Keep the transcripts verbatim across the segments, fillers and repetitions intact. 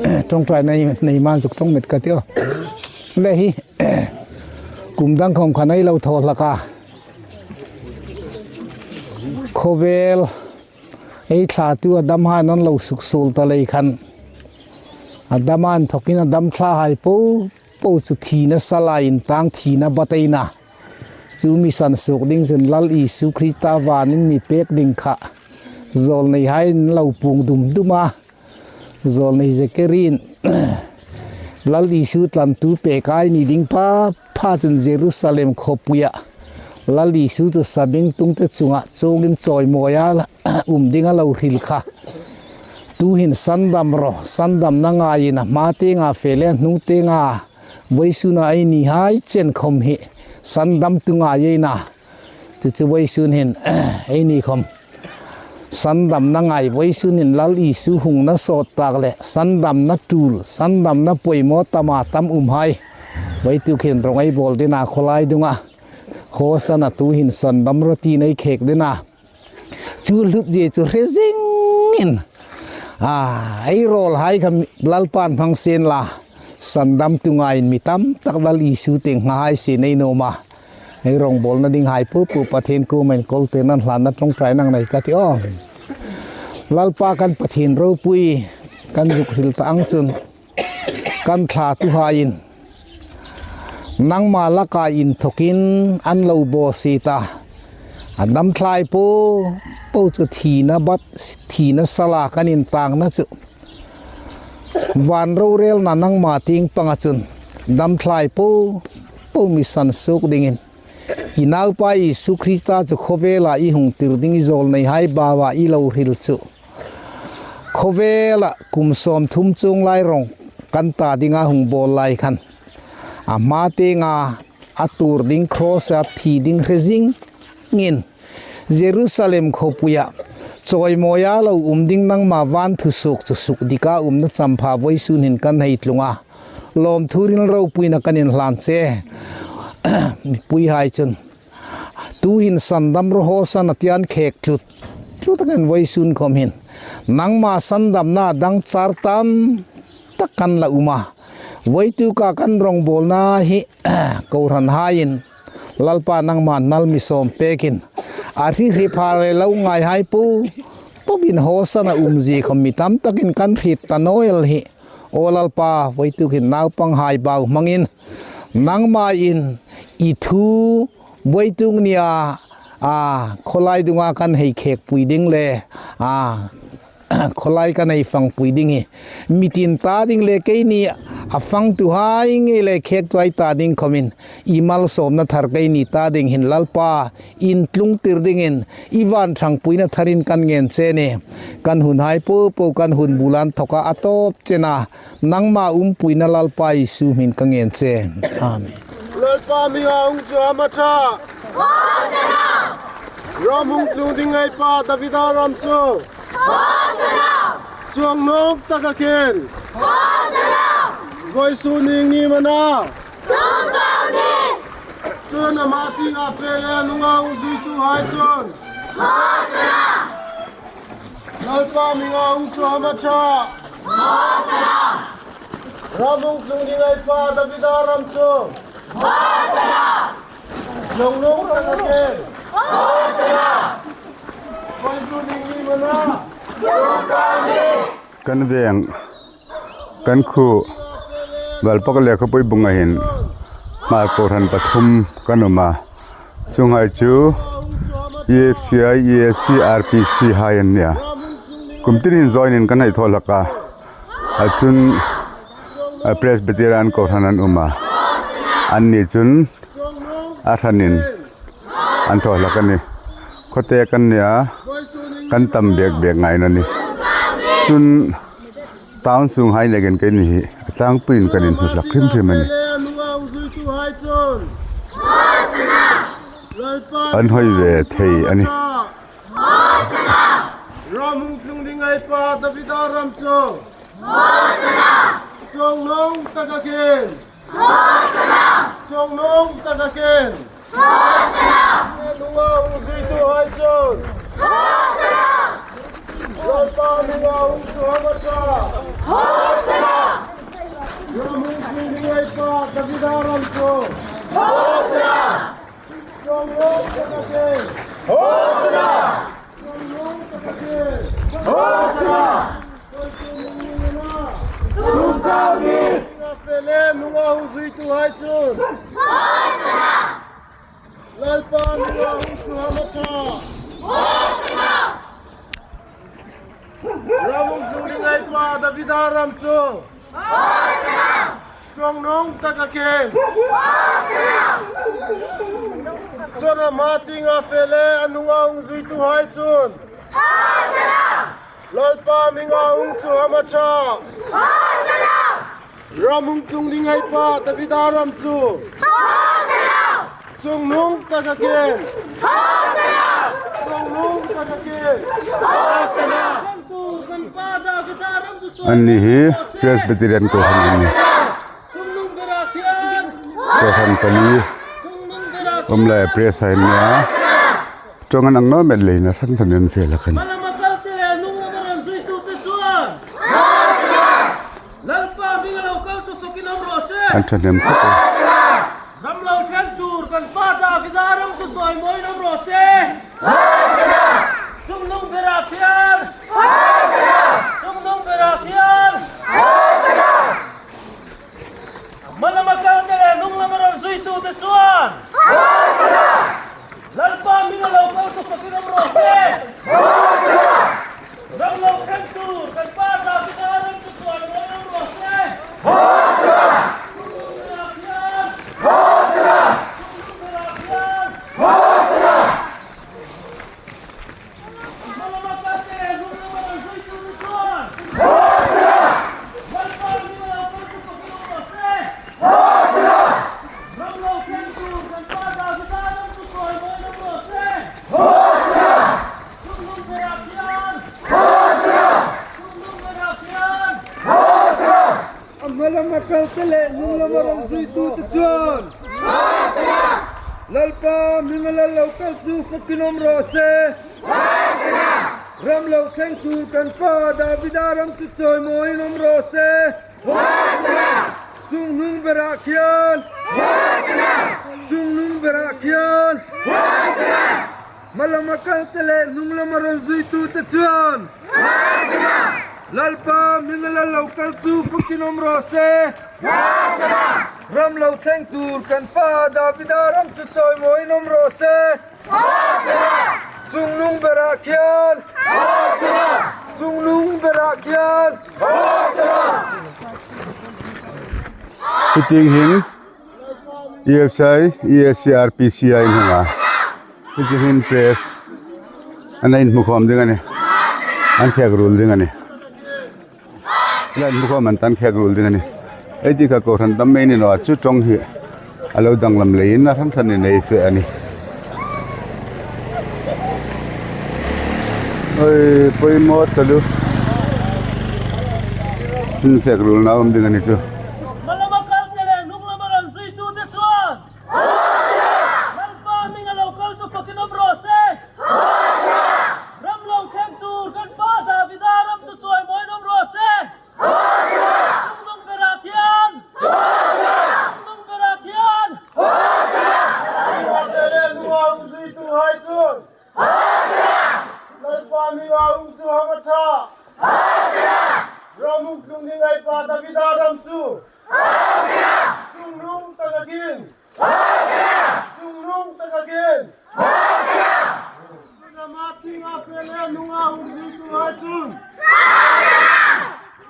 ṭawngṭaina nei man zuk ṭawng met ka ti aw. Le hi, kum dang khawm khan ei lo thaw hlak a. Khawvel ei thlatu Adam hai an lo suksuol ta lei khan, Adam a inthawkin Adam thlahai po po chu thina sala intang, thina bat ei na. Chu mi sansuok ding chun Lal Isu Krista vanin mi pek ding kha zawlneihai an lo puong dum dum a. Zawlnei Zekarin Lal Isu tlantu pek ei ni ding pha pha chun Jerusalem khawpuia Lal Isu chu sabengtungte chunga chuongin chawimawia um ding a lo hril kha. Tuhin sandam ro, sandamna ngaiin a hma tienga fe le a hnung tienga vawisuna ei nihai chen khawm hi sandamtu ngai ei na. Chu chu vawisun hin ei ni khawm sandamna ngai, vawisun hin Lal Isu hungna sawt tak le sandamna tul, sandamna poimaw tama tam umhai vawituk hin rong ei bawl ding a, khawlai dunga Hosana tuhin sandam ro tiin ei khek ding a. Chu hlut zie chu hre zingin, a, ei rawlhai kha Lalpan hmang sien la, sandamtu ngaiin mi tam tak Lal Isu tieng hai sien ei nuom a. Ei rongbawlna dinghai po po Pathien kuoma inkawltirna hlanna ṭawngṭaina nei ka ti aw. Lalpa kan Pathien ropui kan zuk hril ta ang chun, kan thlatuhaiin nangma laka inthawkin an lo bawsiet a, Adam thlahai po po chu thina bat, thina sala kan intangna chu van rorelna nangma tieng panga chun Adam thlahai po po mi sansuok dingin i Naupa Isu Krista chu khawvela i hungtir ding i zawlneihai baua i lo hril chu, khawvela kum sawmthum chuong lai rong kan ta dinga hung bawl lai khan, a hma tienga a tuor ding cross-a thi ding hre zingin Jerusalem khawpuia chawimawia lo um ding nangma van thusuok chu sukdika umna champha vawisun hin kan hei tlung a. Lawmthu rinropuina kan inhlan che. Mipuihai chun tuhin sandam ro, Hosana tiin khek tlut tlut angin vawisun khawm hin nangma sandamna dang char tam tak kan la um a. Vawituk a kan rongbawlna hi kohranhaiin Lalpa nangma nal mi sawm pekin a hri hri pha le lo ngaihai po po in Hosana umzie khawm mi tam takin kan hriet ta naw el hi. Aw Lalpa, vawituk hin naupanghai bau hmangin nangmain i thu vawituk nia, a, khawlai dunga kan hei khekpui ding le, a, khawlai kan hei fangpui ding hi mi tin ta ding le keini a fangtuhai ngei le khektuhai ta ding khawmin i malsawmna thar keini ta ding hin Lalpa intlungtir dingin i van ṭhangpuina tharin kan ngen che a nih. Kan hunhai po po kan hun bula inthoka a tawp chena nangma umpuina Lalpa Isu hmingin ka ngen che. Amen. Lalpa hminga hung chu hama ṭha. Hosana! Ram hung tlung ding ei pa Davida ram chu. Hosana! Chuong nawk taka khen. Hosana! Vawisun ning ni mana. Tum kau ni. Chun a hma tienga fe le a hnunga hung zuituhai chun. Hosana! Lalpa hminga hung chu hama ṭha. Hosana! Ram hung tlung ding ei pa Davida ram chu. Hosana! Chuong nawk taka khen. Hosana! Vawisun ning ni mana. Kan veng, kan khuo, Valpakka le Khawpui Bunga hin Hmar kohran pathum kan um a. Chuonghai chu E F C I, E S C, R P C hai an nih a. Kum tinin join-in kan hei thaw hlak a. A chun, a, Presbyterian kohran an um a. Anni chun a hranin an thaw hlak a nih. Khawte kan nih a, kan tam bek bek ngai a nih. Chun town sunghai nekin keini hi a tlangpuiin kan inhmu hlak hrim hrim a nih. An hoi ve thei a nih. Ram hung tlung ding ei pa Davida ram chu. Hosana! Chuong nawk taka khen. Hosana! Chuong nawk taka khen. Hosana! Hnunga hung zuituhai chun. Hosana! Lalpa hminga hung chu hama ṭha. Hosana! Lalpa hminga fe le nunga hung zuituhai chun. Lalpa hminga hung chu hama ṭha. Ram hung tlung dinghai pa Davida ram chu. Chuong nung taka khin. Chun ama tienga fe le a nunga hung zuituhai chun. Lalpa hminga hung chu hama ṭha. Ram hung tlung dinghai pa Davida ram chu. Chuong nung taka khin. Chuong nung taka khin. Anni hi Presbyterian kohran an nih. Kohran pali um lai pres hai an nih a. Ṭawng an ang naw met leiin a hran hranin an fe hlak a nih. Lalpa hminga lo kal chu fakin um raw se. An ṭhahnem khawp a. Ram lo thleng tur kan pa Davida ram chu chawimawiin um raw se. Chuong nung berah hian. Chuong nung berah hian. Hmalama kalte le hnunglama rawn zuitute chuan. Lalpa hminga lo kal chu fakin um raw se. Ram lo thleng tur kan pa Davida ram chu chawimawiin um raw se. Chuong nung berah hian. Chuong nung berah hian. A hmalama kalte le hnunglama rawn zuitute chuan. Lalpa hminga lal lo kal chu fakin um raw se. Ram lo thleng tur kan pa Davida ram chu chawimawiin um raw se. Chuong nung berah hian. Chuong nung berah hian. Hmalama kalte le hnunglama rawn zuitute chuan. Lalpa hminga lal lo kal chu fakin um raw se. Ram lo thleng tur kan pa Davida ram chu chawimawiin um raw se. Chuong nung berah hian. Chuong nung berah hian. Hieng hin E F C I, E S C R P C a inhawng a. Hieng hin press an inhmukhawm ding a nih. An khek rul ding a nih. An inhmukhawm an tan khek rul ding a nih. Ei ti kha kohran tam mai ni naw a, chu ṭawng hi a lo danglam leiin a hran hranin ei fe a nih. Oi, poimaw taluo. Inkhek rulna um ding a ni chu. Hmalama kalte le hnunglama rawn zuitute chuan. Lalpa hminga lo kal chu fakin um raw se. Ram lo thleng tur kan pa Davida ram chu chawimawiin um raw se. Chuong nung berah hian. Chuong nung berah hian. Lalpa hminga hung zuituhai chun. Lalpa hminga hung chu hama ṭha. Ram hung tlung dinghai pa Davida ram chu. Chuong nung taka khin. Chuong nung taka khin. Lalpa hminga fe le hnunga hung zuituhai chun.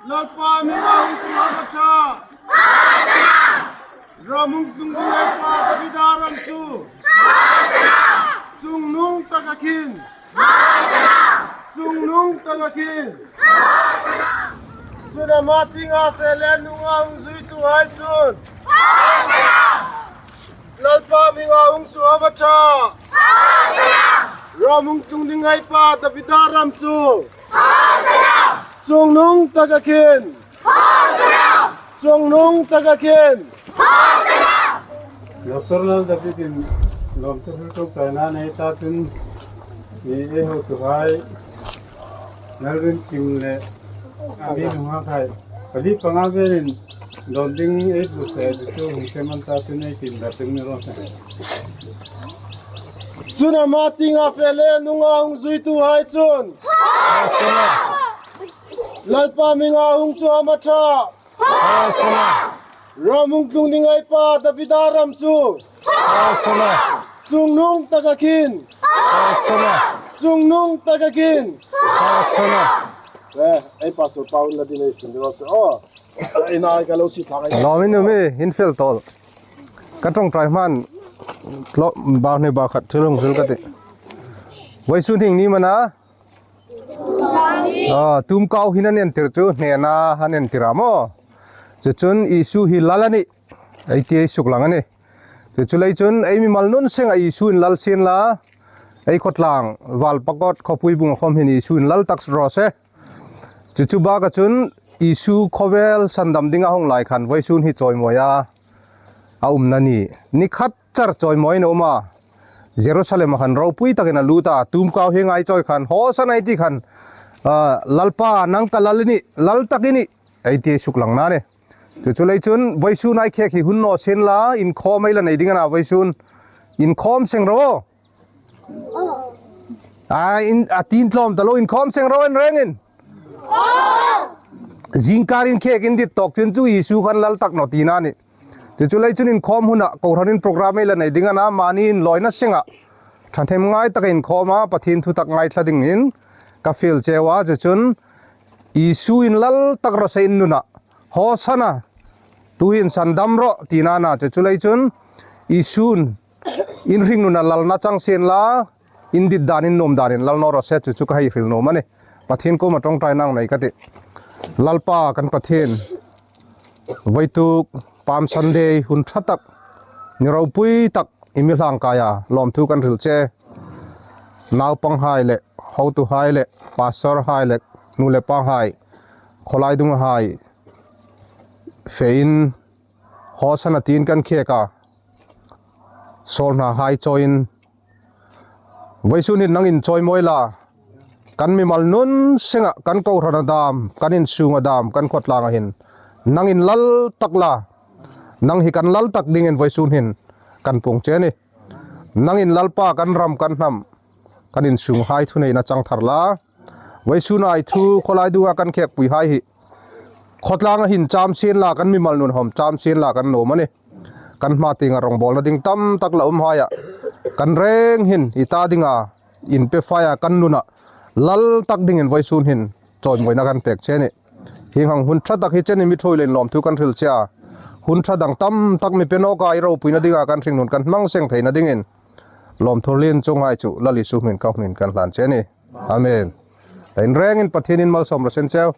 Lalpa hminga hung chu hama ṭha. Ram hung tlung dinghai pa Davida ram chu. Chuong nung taka khin. Chuong nung taka khin. Chun ama tienga fe le hnunga hung zuituhai chun. Lalpa hminga hung chu hama ṭha. Ram hung tlung dinghai pa Davida ram chu. Chuong nung taka khin. Chuong nung taka khin. Doctor Lal David-in lawmthu hril ṭawngṭaina nei ta chun, mi ei hotuhai Lalrinkim le a mi nunghak hai pali panga velin dawn ding ei buotsai chu hung sem an ta chun ei tin dar ding ni raw se. Chun ama tienga fe le hnunga hung zuituhai chun. Lalpa hminga hung chu hama ṭha. Hosanna. Ram hung tlung ding ei pa Davida ram chu. Hosanna. Chungnung taka khin. Hosanna. Chungnung taka khin. Hosanna. Eh, ei pastor pa un la din ei fin ro se. Oh. Ei nai ka lo si thang ei. Lawm in um e, in fel tol. Ka ṭawngṭai hman. Lo, ba ne ba khat thil hung hril ka tih. Vawisun hieng ni am a na. Ah, tumkau hin an entir chu, hnena an entir a maw. Chu chun Isu hi lal a nih. Ei ti ei suklang a nih. Chu chu lei chun ei mimal nun senga Isu inlal sien la. Ei khawtlang, Valpakot, khawpui bunga khawm hin Isu inlal tak raw se. Chu chu baka chun Isu khawvel sandam dinga hung lai khan vawisun hi chawimawia a umna ni. Ni khat char chawimawin a um a. Jerusalem a khan ropui takin a lut a. Tumkau hi ngai chawi khan, Hosanna ei ti khan, ah, Lalpa, nang ka lal i nih, lal tak i nih, ei ti suklangna a nih. Chu chu lei chun, vawisun ei khek hi hun naw sien la, inkhawm ei la nei ding a na vawisun. Inkhawm seng ro. A, in, a tin tlawm ta lo, inkhawm seng ro in rengin. Zingkar in khek in dit tawk chun chu Isu khan lal tak naw tina a nih. Chu chu lei chun inkhawm huna, kohranin program ei la nei ding a na, mani inlawina senga. Ṭhahnem ngai taka inkhawm a, Pathien thu tak ngaithla dingin ka fiel cheu a, chu chun Isu inlal tak raw se in nuna. Hosanna. Tuhin sandam rawh, tina a na chu chu lei chun Isun in hringnuna lalna chang sien la, in dit danin nuom danin lal naw raw se chu chu ka hei hril nuom a nih. Pathien kuoma ṭawngṭaina nei ka tih. Lalpa kan Pathien, vawituk Palm Sunday hun ṭha tak, ni ropui tak, i mi hlang kaia lawmthu kan hril che. Naupanghai le, hotuhai le, pastorhai le, nu le pahai, khawlai dunghai fein, Hosanna tiin kan khek a, sawlhnahai chawiin, vawisun hin nangin chawimawi la, kan mimal nun senga, kan kohrana dam, kan insunga dam, kan khawtlanga hin, nangin lal tak la, nang hi kan lal tak dingin vawisun hin kan puong che a nih. Nangin Lalpa kan ram kan hnam, kan insunghai thuneina chang thar la. Vawisun ei thu khawlai dunga kan khekpuihai hi. Khawtlanga hin cham sien la kan mimal nun hawm cham sien la kan nuom a nih. Kan hma tienga rongbawlna ding tam tak la umhai a. Kan reng hin i ta dinga inpefaia kan nuna lal tak dingin vawisun hin chawimawina kan pek che a nih. Hieng hang hun ṭha tak hi chenin mi ṭhuoi leiin lawmthu kan hril che a. Hun ṭha dang tam tak mi pe nawka i ropuina dinga kan hringnun kan hmang seng theina dingin lawmthu lien chunghai chu Lal Isu hmingin ka hung kan hlan che a nih. Amen. Inrengin Pathienin malsawm raw se cheu.